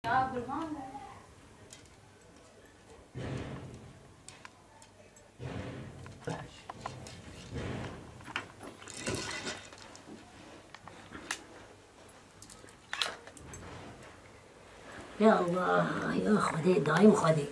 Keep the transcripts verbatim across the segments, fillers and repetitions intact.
Ya Allah, ya Xwedê, daîm Xwedê.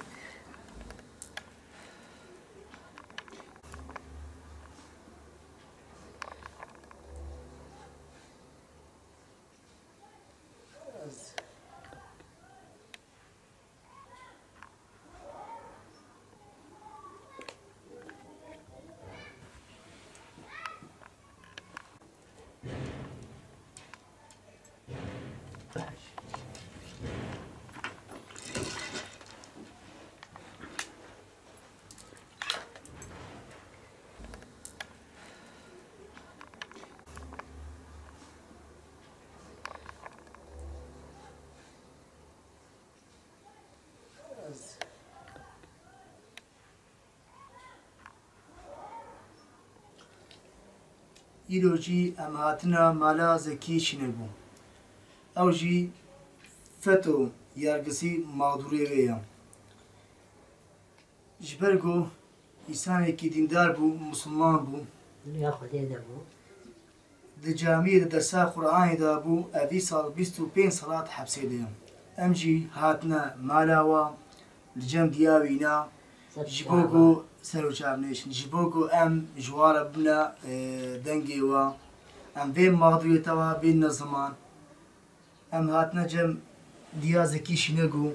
Îro jî em hatina mala Zekî Şînegû. Ew jî feto yargisî mexdûrê wê ye. Ji ber ku însanekî dîndar bû, misilman bû, Dinya Xwedê de bû. Di camiyê de dersa Qur'anê dabû, ev vî sal bîst û pênc sala di hepsê de ye. Em jî hatine mala wa, li cem diya wîna, ji bo ku ser û çav nêşin, ji bo ku em ji wa re bibine, e, dengê wa, em vê mexdûriyeta wa bênine ziman. Em hatine cem diya Zekî Şînegû.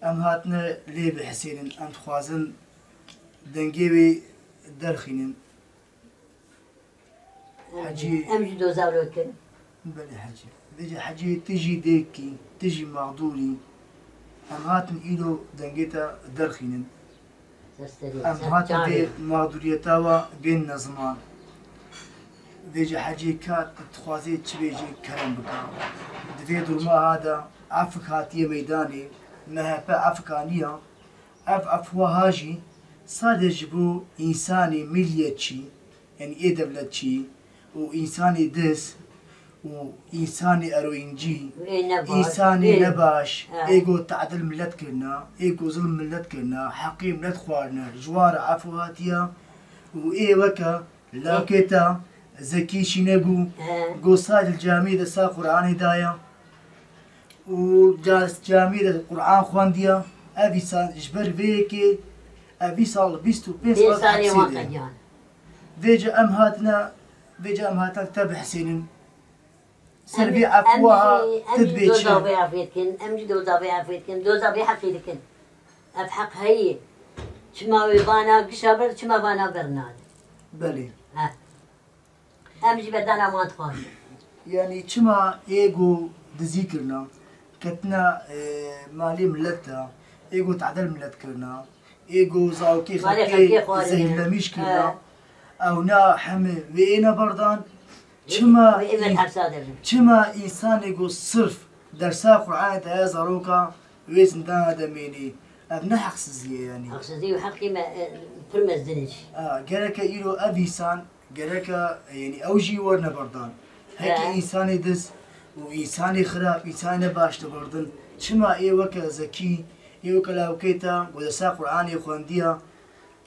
Em hatine lê bihisênin. Em dixwazin dengê wê derxînin. Hecî. Em jî doza wê kin. Belê Hecî. Vêce Hecî, tu jî dêk î, tu jî mexdûr î. Em hatin îro dengê te derxînin. Em hatin vê mexdûriyeta we bên neziman. Vêce Hecî, ka tu dixwazê çi bêjî, kerem bike. Di vê durma ha de efik hatiye meydanê, M H P efik aniya. Ev efik wa ha jî sade ji bo însanê miliyetçî, yanî ê dewletçî û însanê diz û însanê eroîncî, însanê nebaş, ê ku tadil milet kirina, ê ku zilm milet kirina, heqê milet xwarine, ji wan re efû hatiye û ê weke lawkê te Zekî Şînegû, ku sade li camiyê de sa Qur'anê daye. Û ca-, camiyê de Qur'an xwendiya, ev însan ji ber vê yekê, ev vî sal, bîst û pênc sal hepsê de ye. Vêce em hatine, vêce em hatine te bihsênin. Ser vê efwa ha tu dibê çi? Em jî doza vê efê dikin, em jî doza vê efê dikin, doza vê heqê dikin. Ev heq heye. Çima wê vana gişa ber, çima vana bernadin? Belê. He. Em jî berdana wan dixwazin. Yanî çima ê ku dizî kirina, ketine, e, malê milet de, ê ku tadel milet kirina, ê ku zarokê xelkê zehîrlemîş kirina, ew na heme wê êne berdan, çima, çima însanê ku sirf dersa Qur'anê daye zaroka wê zindana de mênî? Ev ne heqsizî ye yanî. Heqsizî û heqî me, e, pir mezin e jî. A, gereke îro ev însan Gereke, yanî ew jî werine berdan. Heke însanê diz û însanê xirab, însanê nebaş diberdin, çima ê weke Zekî, ê weke lawkê te ku dersa Qur'anê xwendiya,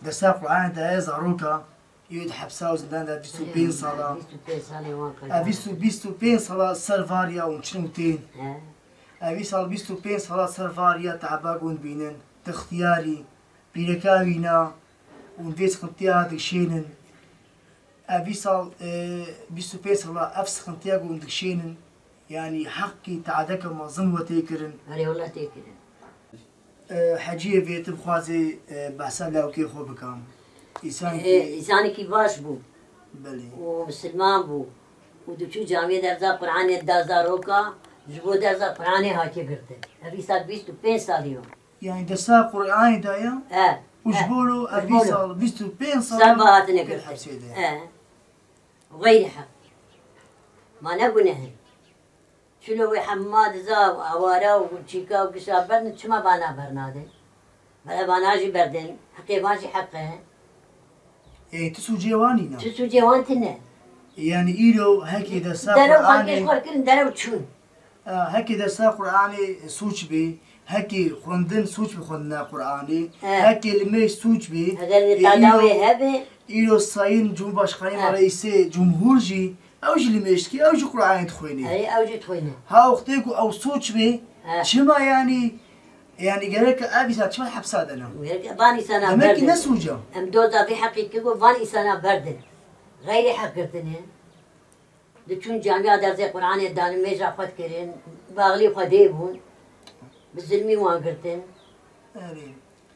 dersa Qur'anê daye zaroka, ê di hepsa û zindan de bîst û pênc sala. Ev bîst û pênc salê wan qeyd. Ev bîst û, bîst û pênc sala ser var ya û çin û tên. He. Ev îsal bîst û pênc sala ser var ya, te'eba ku hûn dibînin, tu xtiyarî, pîreka wîna, hûn vê sıkıntıya dikişênin. Ev vî sal, e, bîst û pênc sala ev sıkıntıya ku hûn dikişênin, yanî heqî teadeke mezin we tê kirin. Erê, wele tê kirin. E, Heciyê vê tu bixwazê, e, behsa lawkê xwe bika. Însanekî, e, însanekî baş bû. Belê. Û misilman bû. Û diçû camiyê derza Qur'anê da zaroka, ji bo derza Qur'anê hatiye girtin. Ev îsal bîst û pênc salî yo. Yanî dersa Qur'anê daye. E, û ji bo lo ev vî sal, bîst û pênc sal, sal ba hatine girtin. Hepsê de. E. Xeyrî heq. Ma ne guneh e. Çilo wê hema diza awara û çîka û gişa berdin, çima vana bernadin? Bele vana jî berdin. Heqê van jî heq e. Ê, tu sûcê wan nîne. Tu sûcê wan tine. Yanî îro hekê dersa Qur'anê. Derew xelkê ji xwe kirin, derew çûn. E, hekî dersa Qur'anê sûc bî, hekî xwendin sûc bî xwendina Qur'anê, He. hekî limêj sûc bî. Eger li E, tadawê îro, hebe. îro Sayın Cumhurbaşkanı He. me reîsê cumhur jî, ew jî limêj dikî, ew jî Qur'anê dixwînî. Ey, ew jî dixwîne. Ha, wextê ku ew sûc bî, He. çima yanî, yanî gerek ev îsa çima hepsa de ne? Gerek van îsana Demek ki berdin. ne sûc e? Em doza vê heqî ki ku van îsana berdin. Xeyrî heq girtine. Diçûn camiya dersê Qur'anê dan, mêja xwe dikirin, baxlî Xwedê bûn, bi zilmî wan girtin. Erê.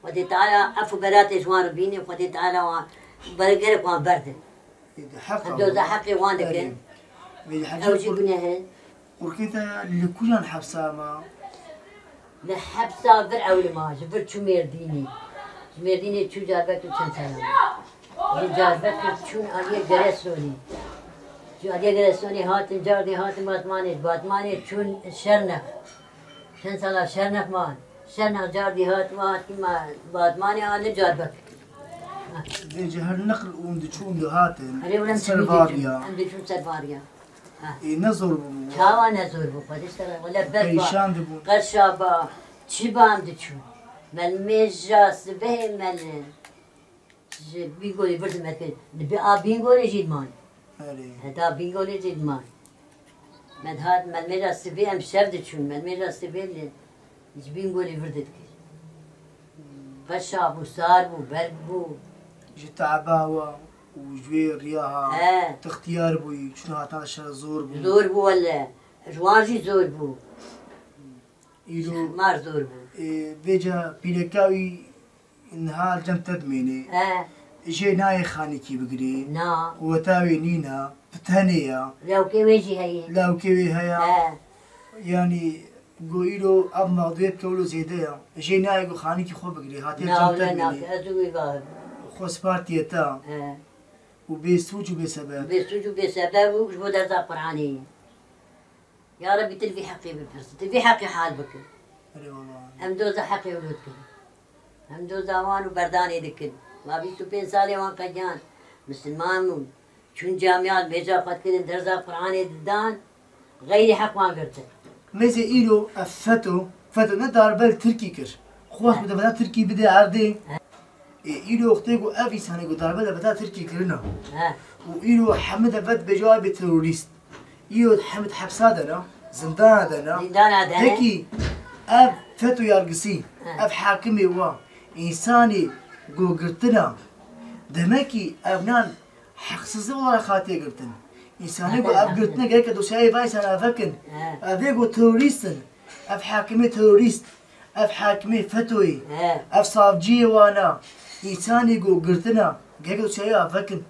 Xwedê Teala ef û beratê ji wan re bîne, Xwedê Teala wan ber-, gerek wan berdin. Ê, di heq Em doza heqê wan dikin. Erê. Vê Ew hecî jî Qur-, guneh in. Qurkê te li kujan hepsa ma? Li hepsa vir ew li ma, ji vir çû Mêrdînê. Ji Mêrdînê çû Diyarbekir çend sala. Ji Diyarbekir çûn aliyê Geresonê. Ji aliyê Geresonê hatin, cardê hatin Batmanê, ji Batmanê çûn Şernex. Çend sala Şernex man. Şernex cardî hat, ma hatin ma Batmanê, a li Diyarbekir. Vêce her neql ûn diçûn dihatin. Erê, wele em Ser çûn diçûn. Variya. Em diçûn ser Variya. Ha. Ê, ne zor bû. Çawa ne zor bû, xwedî ser, wele bed ba, Perîşan dibûn. Qeşa ba, çi ba em diçûn. Me li mêja sibehê me li, ji Bîngolê vir dimetin. Li bi a Bîngolê jî diman. Erê. Heta Bîngolê jî diman. Me dihat, me li mêja sibê em şev diçûn. Me li mêja sibê li, ji Bîngolê vir didikir. Qeşa bû, sar bû, berg bû. Ji teba we û ji wê riya ha, He. tixtiyar bûyî, çûn hatan şer zor bû. Zor bû wele. Ji wan jî zor bû. Îro, Mar zor bû. e, vêca pîreka wî niha li cem te dimêne. He. Jê nayê xanîkî bigirê. Na. Quweta wê nîne. Bi tenê ya. Lawkê wê jî heye. Lawkê wê heye. He. Yanî, go îro ev mexdûriyet kewlo zêde ya. Jê nayê go xanîkî xwe bigirê. Hatiye Na, cem te wele dimêne. nake. Ez û wî va. Xwe spartiye te. He. Û bê sûc û bê sebeb. Bê sûc û bê sebeb û ji bo derza Qur'anê. Ya Rebî, tu li vî heqê bipirse, tu vî heqê hal bike. Erê wala. Em doza heqê wilo dikin. Em doza wan û berdanê dikin. Va bîst û pênc salê wan qediyan. Misilman bûn. Çûn camiya, mêja xwe dikirin, derza Qur'anê didan. Xeyrî heq wan girtin. Mêzê îro ev feto, feto ne darbe li Tirkî kir. Xwest He. bi devleta Tirkî bide erdê. He. Ê, îro wextê ku ev însanê ku darbe devleta Tirkî kirina He. û îro hemî devlet bêje wê bê terorîst. Îro hemî hepsa de ne, zindana de ne. Zindana de ne. Pekî ev feto yargisi, He. ev hakimê wa, însanê ku girtina, demek ki ev nan heqsizlik olarak hatiye girtin. Însanê ku He, ev heqsizlik. girtine gerek dosyayê vay sana vekin. He. Ev ê ku terorîst in, ev hakimê terorîst. Ev hakimê fetoyê, He. ev savciyê wana, însanê ku girtina, gerek dosyayê avekin.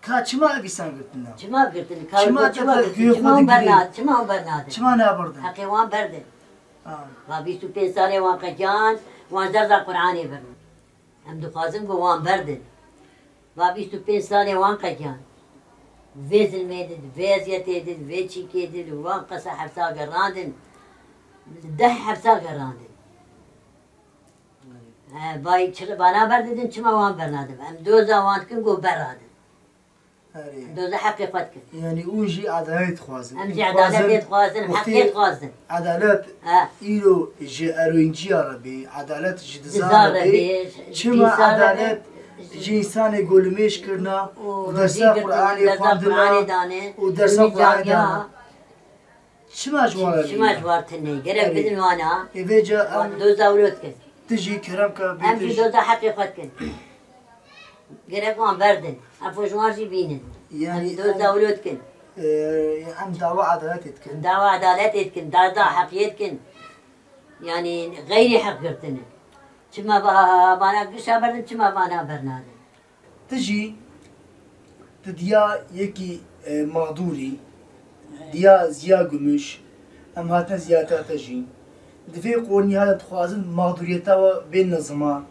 Ka çima ev însan girtina? Çima girtin? Ka Çima çima te girtin? guhê Çima xwe wan digirê? berna-, çima wan bernadin? Çima naberdin? Heqê wan berdin. Ha. Va bîst û pênc salê wan qediyan, wan ji derza Qur'anê birin. Em dixwazin ku wan berdin. Va bîst û pênc salê wan qediyan. Vê zilmê din, vê eziyetê din, vê çîkê din, wan qesa hepsa gerandin. Deh hepsa gerandin. He, vay çi vana berdidin, çima wan bernadin? Em doza wan dikin ku beradin. Erê. Doza heqê xwe dikin. Yanî û jî edalet dixwazin. Em jî Dixwazin, edaletê dixwazin, wextê heqê dixwazin. Edalet Ha. îro ji eroyînciya re bê, edalet ji dizan Dizan re re bê. bê, Çima dîsan re edalet bê. ji însanê golimêj kirina Û û dersa rozî girtin, Qur'anê dersa xwendina Qur'anê dane, û dersa û Qur'anê camiya. dane? Çima ji wan re Çima nîne? ji wan tune? Gerek Erê. bidin wana. Ê vêca em Doza wilo dikin. Tu jî kerem ke Em jî bêtir. doza heqê xwe dikin. Gerek wan berdin. Efo ji wan jî bînin. Yanî Em doza em, wilo dikin. e, em dawa edaletê dikin. Dawa edaletê dikin. Dawa heqiyê dikin. Yanî xeyrî heq girtine. Çima va-, vana gişa berdin, çima vana bernadin? Tu jî, tu diya yekî, e, mexdûrî, diya Ziya Gümüş, em hatine ziyareta te jî. Di vê qoniyê de dixwazin mexdûriyeta we bêne ziman.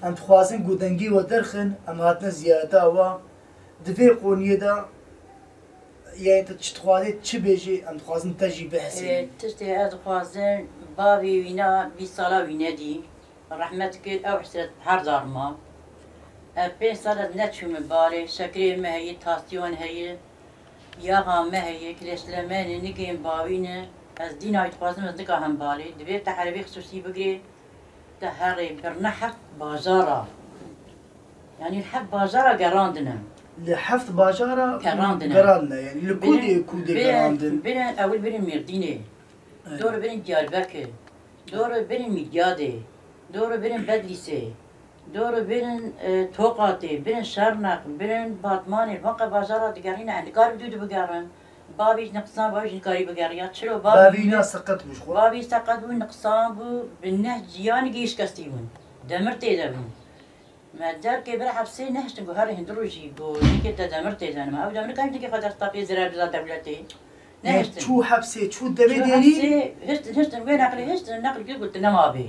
Em dixwazin ku dengê we derxin, em hatine ziyareta we. Di vê qoniyê de, yanî tu çi dixwazî, çi bêjî, em dixwazin te jî bihesibî. Ê, tiştê ez dixwazim, bavê wîna bîst sala wîne dî. Rehmet kir, ew hesret her dar ma. Ev pênc sal ez neçûme barê, şekerê me heye, tastiyon heye, yaxa me heye, kireçle me ne, nigên bawî ne. Ez dîna wî dixwazim, ez nika hembalê. Divê te erevê xisûsî bigirê, te herê birine heft bajara. Yanî heft bajara gerandine. Li heft bajara Gerandine. gerandine, yanî li ku Birin, dê ku dê birin, gerandin? birin, ewil birin Mêrdînê. Ey. Dor birin Diyarbekir. Dor birin Midyadê. Dor birin Bedlîsê. Dor birin, e, Toqatê, birin Şerneq, birin Batmanê. Van qe bajara digerîne, em nikar bi dû dibigerin. Bavî ji niqsan, bavî ji nikarî bigeriya. Çilo bavî Bavî ne seqet bû ji xwe. Bavî seqet bû, niqsan bû, bi neh ciyanî gî şikestî bûn. Demir tê de bûn. Me derkê bira hepsê nehiştin, ku herê hindir rojî, ku nîkê te demir tê de nima. Ew demir kan nîkê xwe desta pê zirar da dewletê. Nehiştin. Çû hepsê, çû demê Çû derî? hepsê, hiştin, hiştin, wê neqlê hiştin, neql kir, ku tu nema bê.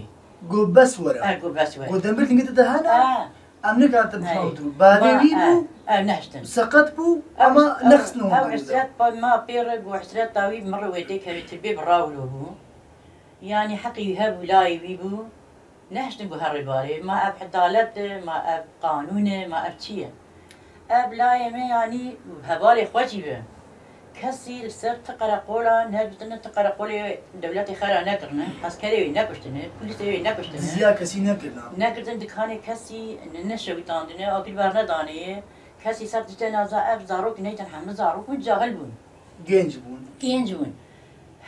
Ku bes were. E, ku bes were. Ku demir dingê te de hene? E. Em nikatin Hey. çaw dû. Bavê Ma, wî e, bû, e, nehiştin. seqet bû, Ew, ama ew, nexistin ew wan dû. Hesret pa ma pê re, ku hesret dawî mir wê tê kevê, tu bê bi rawlo bû. Yanî heqî wî hebû, layê wî bû. Nehiştin ku herê barê, ma ev edalet e, ma ev qanûn e, ma ev çi ye? Ev layê me, yanî hevalê xwe jî be. Kesî li ser ti qereqola nedibitine, ti qereqolê dewletê xera nekirine, eskerê wê nekuştine, polîsê wê nekuştine. Diziya kesî nekirina. Nekirtin dikanê kesî ne-, neşewitandine, akil bernedanê ye. Kesî ser ti cenaza ev zarok neytin, hemû zarok bûn, cahil bûn. Genc bûn. Genc bûn.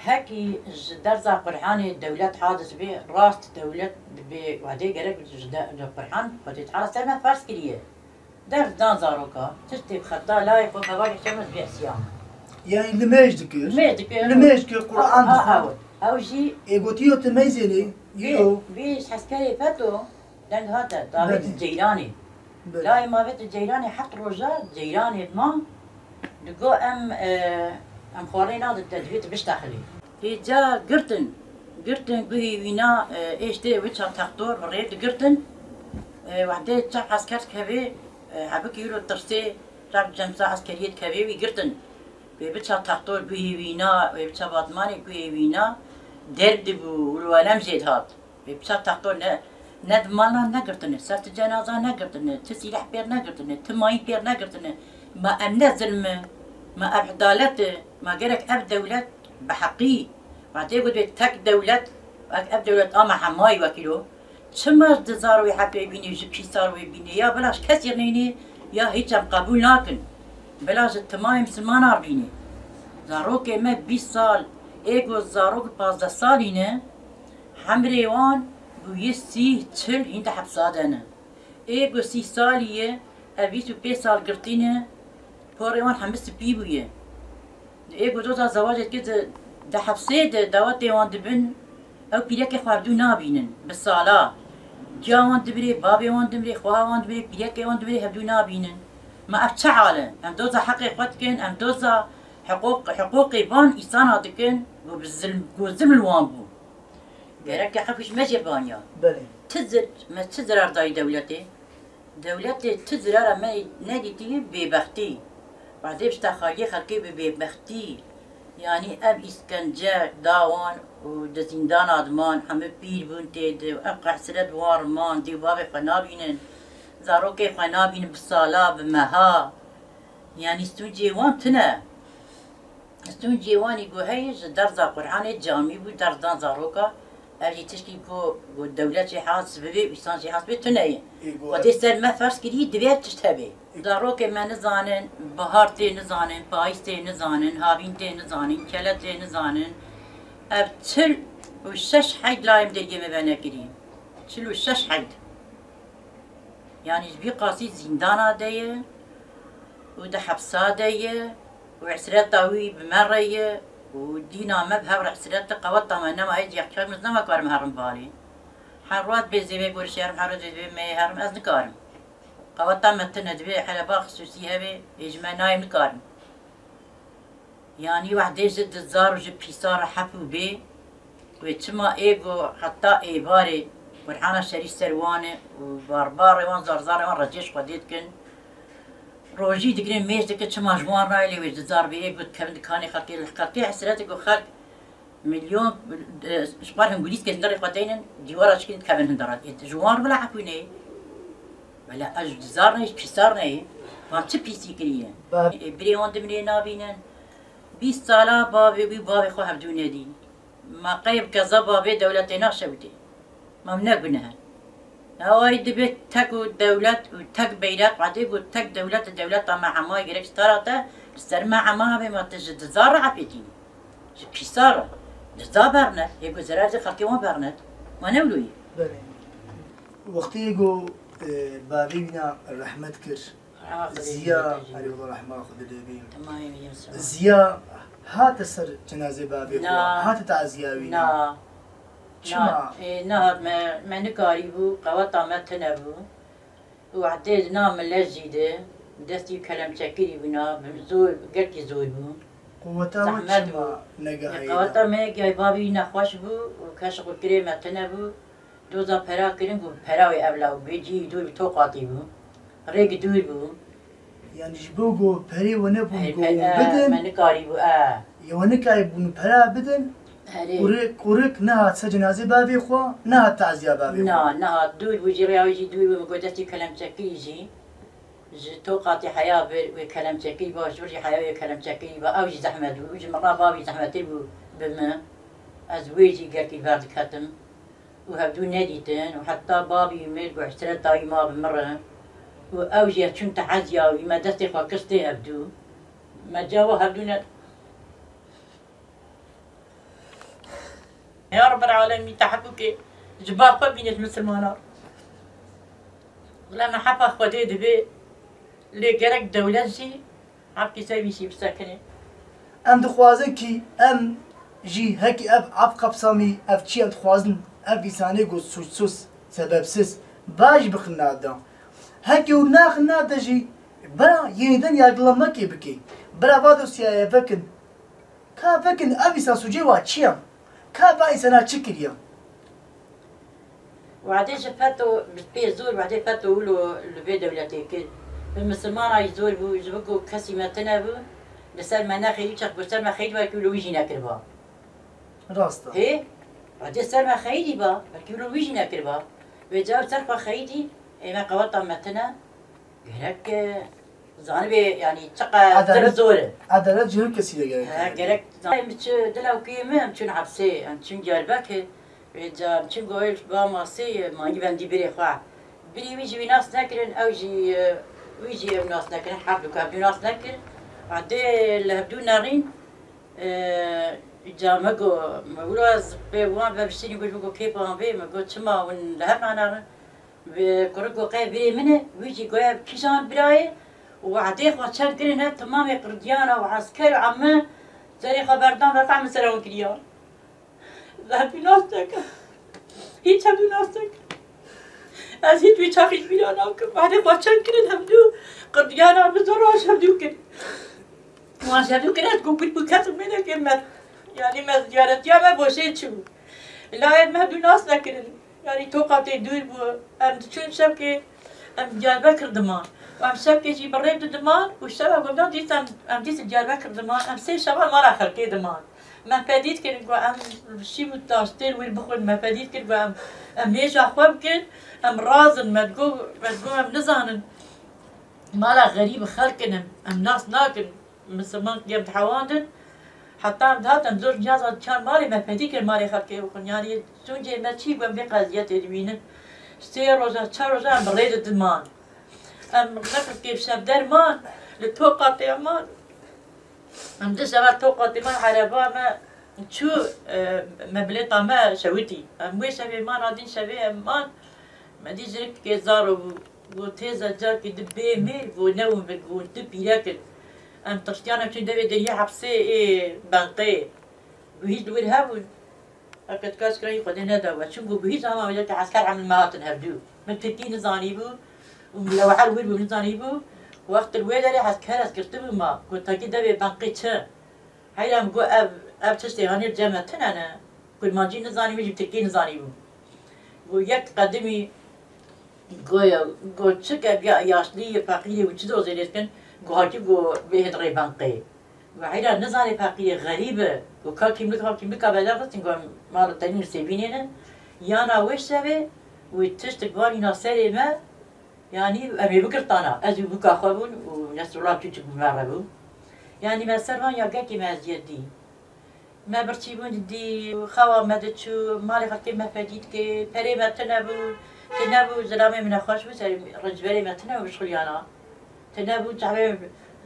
Hekî ji derza Qur'anê dewlet hadis bê, rast dewlet dibê, wadê gerek ji de-, ji Qur'an Xwedê Teala ser me ferz kiriye. Ders dan zaroka, tiştê bi xeta layê xwe hevalê çem dibê isyan. Yani limêj dikir. Limêj dikir. Limêj dikir, Qur'an A, a, dixwar. Ew, ew jî Ê gotiyo tu meyzênê, Vê, yo. Vê ji heskerê feto, Deng hate, davêt Belê. Ceyranê. Belê. Layê ma vêt Ceyranê heft roja Ceyranê ma digo em, e, em xwarinê nadin te, divê tu biştexilî. Hêca girtin, girtin guhê wîna, e, êştê wî çav textor bi rê digirtin. E, wehdê çav esker kevê, e, hebik îro tirsê, çav cemsa eskeriyê dikevê wî girtin. Wê biça textor guhê wîna, wê biça Batmanê guhê wîna derb dibû, û welem jê dihat. Wê biça textor ne, ne di mala negirtine, ser ti cenaza negirtine, ti sîleh pêr negirtine, ti mayîn pêr negirtine. Ma em ne zilm e, ma ev edalet e, ma gerek ev dewlet bi heqî, ma tê got wê tek dewlet, wek ev dewlet a me hemayî wekîlo. Çima di zar wê hepê bînê, ji pîsar wê bînê, ya bila ji kesî neyne, ya hîç em qebûl nakin. Bila ji timayê misilmana bînê. Zarokê me bîst sal, ê ku zarok pazdeh salî ne, hemrê wan bûye sî, çil hîn di hepsa de ne. Ê ku sî salî ye, ev bîst û pênc sal girtî ne, porê wan hemû spî bûye. Ê ku doza zewacê dike di, di hepsê de dawetê wan dibin, ew pîrekê xwe hevdû nabînin, bi sala. Giya wan dimirê, bavê wan dimirê, xweha wan dimirê, pîrekê wan dimirê hevdû nabînin. Ma ev çi hal e? Em doza heqê xwe dikin, em doza hiqûq, hiqûqê van însana dikin, ku bi zilm, ku zilm li wan bû. Gerek e hewş me jê vaniya. Belê. Ti zir-, me çi zirar dayî dewletê? Dewletê ti zirara me nedîtî bêbextî. Badê pişta xaliyê xelkê bi bêbextî. Yanî ev îskence da wan û di zîndana diman, hemû pîr bûn tê di, ev qehsiret wan riman, dê bavê xwe nabînin, zarokê xwe nabînin bi sala, bi meha. Yanî stûncê wan tune. Stûncê wan î ku heye ji derza Qur'anê camî bû, derz dan zaroka. Ev jî tişkî ku, ku dewlet jê has bibê, însan jê has bê, tune ye. Ê, ku Xwedê ser me ferz kirî, divê ev tişt hebe. Zarokê me nizanin, bihar tê nizanin, payîz tê nizanin, havîn tê nizanin, kele tê nizanin. Ev çil û şeş heyd layê min dergê me venekirî. Çil û şeş heyd. Yanî ji vî qasî zîndana de ye û di hepsa de ye û esreta wî bi me re ye û dîna me bi hev re esret e, qeweta me nema hêj yek çar min nema karim herim balê. Her rûat bê zêvê gorişê herim, her rûat bê zêvê me herim, ez nikarim. Qeweta me tune, divê heleba xisûsî hevê, ê ji me nayê nikarim. Yanî wehdê ji dizar û ji pîsar hep û bê, wê çima ê ku heta êvarê Qur'ana Şerîf ser wan e û barbarê wan, zarzarê wan recê ji Xwedê dikin, rojî digirin, mêj dikin, çima ji wan rayê lê wê dizar bê, ê ku dikevin dikanê xelkê, li xelkê hesretê ku xelk milyon, e, ji xwar hingulîskê ji derê xwe deynin, dîwara çikîn dikevin hindara. Ê, ji wan bila hepûnê. Bila ez ji dizar neyê, ji pîsar neyê. Van çi pîsî kiriye? Ba- Ê, birê wan dimrê nabînin. Bîst sala bavê wî, bavê xwe hevdû nedî. Ma qey bi kezaba vê dewletê naşewitê. Ma ne guneh e. Awayî dibê tek û dewlet û tek beyrek, wadê ku tek dewlet, dewleta me hema gerek ji te re te, li ser me hema hevê ma tu ji diza re efêtînî. Ji pîsa re. Diza berne, hê ku zerar ji xelkê wan berne. Ma ne wilo ye? Belê. Wextê ku, e, bavê wîna rehmet kir, Rehma Xwedê Ziya, lê bê. Erê wela rehma Xwedê lê bê. Ziya hate ser cenazê bavê xwe, Na. Hate taziya wî? Na. Çima? Na, ê, nehat me, me nikarîbû, qeweta me tune bû. Û hetê di nav millet jî de, destî kelemçekirî bûna, bi zor, gelkî zor bû. Qeweta we Zehmet çima bû. Negehayî Ê, da? Qeweta me yekî bavî nexweş bû û keşxulkirê me tune bû. Doza pera kirin ku pera wê evla û bê cihî dûr bi toqatî bû. Rêk dûr bû. Yani ji bo ku perê we nebûn Ey, ku pe-, e, bidin, me nikarîbû, e. Ya we nikarîbûn pera bidin, Herê. Qurik, qurik nehat ser cenazê bavê xwe, nehat taziya bavê xwe. Na, nehat, dûr bû jî, rêya wî jî dûr bû, min got destî kelemçekirî jî. Ji toqatî heya vir wê kelemçekirî ba, ji vir jî heya wê kelemçekirî ba, ew jî zehmet bû, ji min re bavî zehmetir bû bi min. Ez wê jî gelkî berdiketim. Û hevdû nedîtin û heta bavî mir got, "Hesreta wî ma bi min re." Û ew jî ez çûm teheziya wî, me destê xwe kir stê hevdû. Me cava hevdû ne. Ya Rabbel Alemîn, teheqquqê ji ba xwe bîne ji misilmanan. Wila me hefa Xwedê divê, lê gerek dewlet jî Hevkî ser wî jî bisekine. Em dixwazin kî em jî hekî ev av kapsamî, ev çi em dixwazin, ev însanê ku suçsuz, sebepsiz, ba jî bixin nav de. Hekî û naxin nav de jî, bira yeniden yargılanmakê bike. Bira va dosyayê vekin. Ka vekin ev însan sucê wa çi ye? Ka va însana çi kiriye? Wadê ji feto, bi pê zor wadê feto wilo li vê dewletê kir. Bi misilmana jî zor bû, ji bo ku kesî me tune bû, li ser me nexeyî, çax ku ser me xeyî wekî wilo wî jî nekiriba. Rast e. Hê? Wadê ser me xeyî ba, wekî wilo wî jî nekiriba. Vê ca ser xwe xeyî, ê me qeweta me tune. Gerek, e, zanibê, yanî çiqas Edalet, zor e. Edalet ji her kesî de gerek. He, gerek zanibê, em çi dila û kê min, em çûn hepsê, em çûn Diyarbekir. Vê ca em çûn goyê ba masê, e, manî bendî birê xwe. Birî wî jî wî nas nekirin, ew jî, e, wî jî ew nas nekirin, hevdû hevdû nas nekirin. Wadê li hevdû nerîn, e, ca me got, me wilo ez pê wan ve bişînî, got, got, kêfa wan vê, me got, çima hûn li hev nanerin? Bi kurik û qey birê min e, wî jî goya kîjan birayê û ehdê xwe çend kirine, timamê qirdiyana û esker û eme serê xwe berdan ve qehme sera wan kiriya. Hevdû nas nekin. Hîç hevdû nas nekin. Ez hîç wî çaxî ji bîra nakim. Ehdê xwe çend kirin hevdû qirdiyana bi zor roj hevdû kir. Wan ji hevdû kir, ez ku kul bû kesim mênekê me. Yanî me ziyaretiya me boşê çi bû. Layê me hevdû nas nekirin. Yanî toqa tê dûr bû. Em diçûn şevkê, em Diyarbekir diman. Û em şevkê jî bi rê didiman û şeva gunda dîs em, em dîs Diyarbekir diman. Em sê şeva mala xelkê diman. Me fedî dikirin ku em şîv û taştêl wir bixwin. Me fedî dikir ku em, em hêja xwe bikin. Em razin. Me digo, me digo em nizanin. Mala xerîb xelk in em, em nas nakin. Misilman em dihewandin. Heta em dihatin zor niyaza çar malê me fedî kir malê xelkê bixwin. Yanî sûncê me çî bû em vê qeziyetê dibînin. Sê roja, çar roja em bi rê de diman. Em neqil kêf şev derman, li toqa tê man. Em di şeva toqa tê man ereba me çû, e, me bilêta me şewitî. Em wê şevê man, a din şevê em man. Me dî jinik dikê zaro bû. Got, têza carkê di bê mêr, got, newin ve, got, di pîrek in. Em tirştiyan em çûn devê deriyê hepsê ê Benqê. Got, hîç li wir hebûn. Heke dika ez kirayî Xwedê neda we. Çimku got, hîç hema wêleke esker em li me hatin hevdû. Min tirkî nizanîbû û min lewher wir bû nizanîbû. Wext li wê derê esker ez girtibû ma. Got, tekî devê Benqê çi? Heyra min got, ev, ev tiştê hanê li cem me tune ne. Kurmancî nizanî, min jî tirkî nizanîbû. Got, yek qedimî, got, got, çike ya-, yaşlî, feqîrî û çi dozê lê dikin, got, hakî, got, bihêt rê Benqê. Got, heyra nizanê feqîrê, xerîb e. Got, ka kîmlik, ha kîmlika bela xistin, got, mala tenî li sêvînê ne. Yana wê şevê, wê tiştik vanîna serê me, Yanî em ê bigirtana. Ez û bûka xwe bûn û Nesrullah çûçik bi me re bû. Yanî me ser van ya gelkî me eziyet dî. Me birçî bûn didî, xewa me diçû, malê xelkê me fedî dike, perê me tune bû, tune bû, zilamê min nexweş bû, serê rincberê me tune bû bişxuliyana. Tune bû çavê,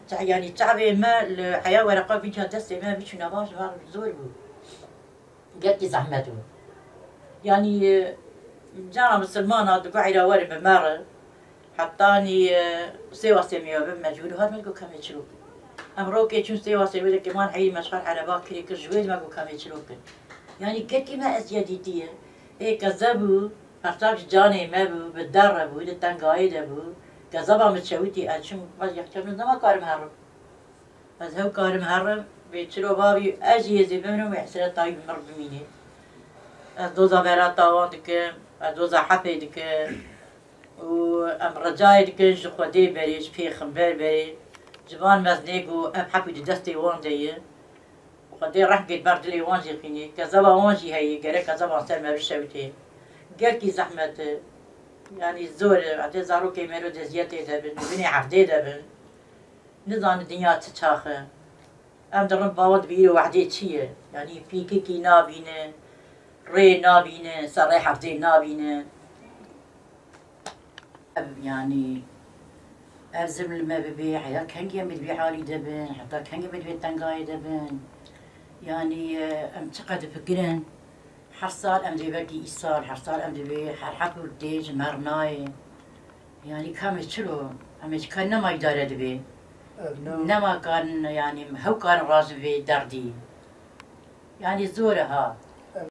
ça-, yanî çavê me li heya wereqa vînca destê me biçûna baş, var zor bû. Gelkî zehmet bû. Yanî, e, cana misilmana di guhîra werin bi me re, hetanî, e, sê wasê me ya bin mecbûr hat me ku kemê çirok. Em rokê çûn sê wasê wê de keman heyî meşxer ereba kirê kir ji wê dime ku kemê çirok bin. Yanî gelkî me eziyet dîtiye. Ê keze bû, hertak ji canê me bû, bi der re bû, di tengayê de bû. Kezeba min çewitî ez çûm, ez yexçe min nema karim herim. Ez hew karim herim, bê çiro bavî, ez jî hêzê bimrim, wê hesreta wî bi min re bimînê. Ez doza Berata wan dikim, ez doza Hefê dikim û em ricayê dikin ji Xwedê berê, ji pêxember berê, ji van mezinê ku ev hepû di destê wan de ye. Xwedê rehmkê ber dilê wan jî xînê. Kezeba wan jî heye, gerek kezeba ser me bişewitê. Gelkî zehmet e. Yanî zor e. Hetê zarokê mero deziyetê de bin, di binê hevdê de bin. Nizanin dinya çi çax e. Em dirin bawer dibe îro wehdê çi ye. Yanî pîkikî nabînin, rê nabînin, ser rê hevdê nabînin. Ev, yanî, ev zilm li me bibe, heya kengî em ê di vê halî de bin, heta kengî em ê di vê tengayê de bin? Yanî, e, em çiqas difikirin, her sal em dê belkî îsal, her sal em dê her hep û dê ji me re nayê. Yanî, ka em ê çilo, em ê ji ka nema îdare dibe. Ev ne- Nema karin, yanî, hew karin razin vê derdî. Yanî, zor e ha.